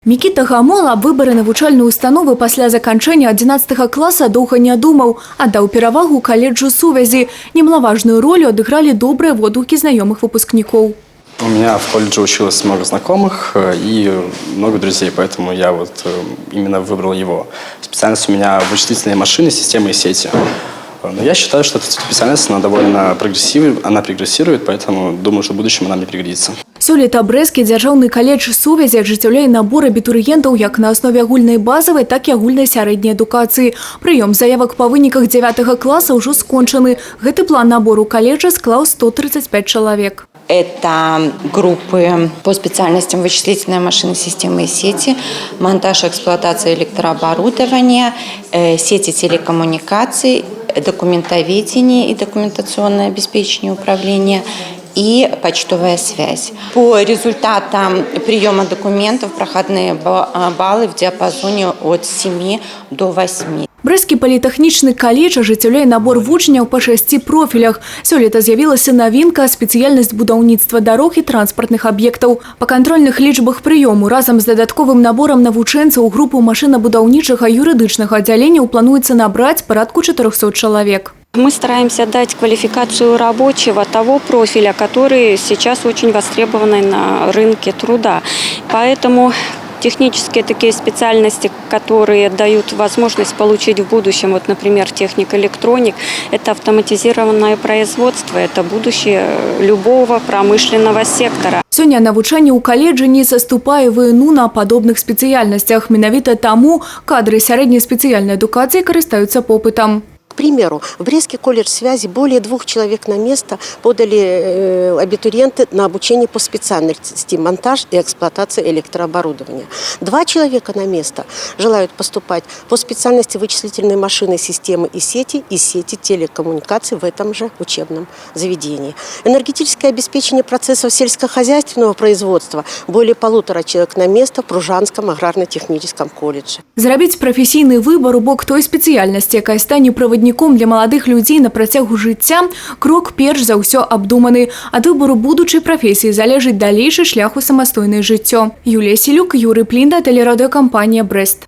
Мікіта Гамола аб выбары навучальнай установы пасля заканчэння 11 класа доўга не думаў, аддаў перавагу каледжу сувязі. Немалаважную ролю адыгралі добрыя водгукі знаёмых выпускнікоў. У меня в колледже училось много знакомых и много друзей, поэтому я вот именно выбрал его. Специальность у меня вычислительные машины, системы и сети. Но я считаю, что эта специальность, она довольно прогрессивная, она прогрессирует, поэтому думаю, что в будущем она мне пригодится. Сёлета Брэсцкі дзяржаўны каледж сувязі ажыццяўляе набор абітурыентаў як на аснове агульнай базавай, так і агульнай сярэдняй адукацыі. Прыём заявак па выніках 9 класа ўжо скончаны. Гэты план набору каледжа склаў 135 чалавек. Это группы по специальностям вычислительная машина, системы и сети, монтаж и эксплуатация электрооборудования, сети телекоммуникаций, документоведение и документационное обеспечение управления и почтовая связь. По результатам приема документов проходные баллы в диапазоне от 7 до 8. Брэсцкі політэхнічны каледж ажыццяўляе набор вучняў па шасці профілях. Сёлета з'явілася навінка — спецыяльнасць будаўніцтва дарог і транспартных аб'ектаў. Па кантрольных лічбах прыёму разам з дадатковым наборам навучэнцаў у групу машынабудаўнічага юрыдычнага аддзялення плануецца набраць парадку 400 чалавек. Мы стараемся дать квалификацию рабочего того профиля, который сейчас очень востребованный на рынке труда. Поэтому технические такие специальности, которые дают возможность получить в будущем, вот, например, техник-электроник, это автоматизированное производство, это будущее любого промышленного сектора. Сёння навучанне ў каледжы не саступае ВНУ на падобных спецыяльнасцях. Менавіта таму кадры сярэдняй спецыяльнай адукацыі карыстаюцца попытам. К примеру, в Брестский колледж связи более двух человек на место подали абитуриенты на обучение по специальности монтаж и эксплуатация электрооборудования. Два человека на место желают поступать по специальности вычислительные машины, системы и сети телекоммуникаций в этом же учебном заведении. Энергетическое обеспечение процессов сельскохозяйственного производства — более полутора человек на место в Пружанском аграрно-техническом колледже. Зрабіць прафесійны выбар у бок той спецыяльнасці, якая стане правадніком для маладых людзей на працягу жыцця, крок перш за ўсё абдуманы. Ад выбару будучай прафесіі залежыць далейшы шлях у самастойнае жыццё. Юлія Селюк, Юрый Плінда, тэлерадыёкампанія «Брэст».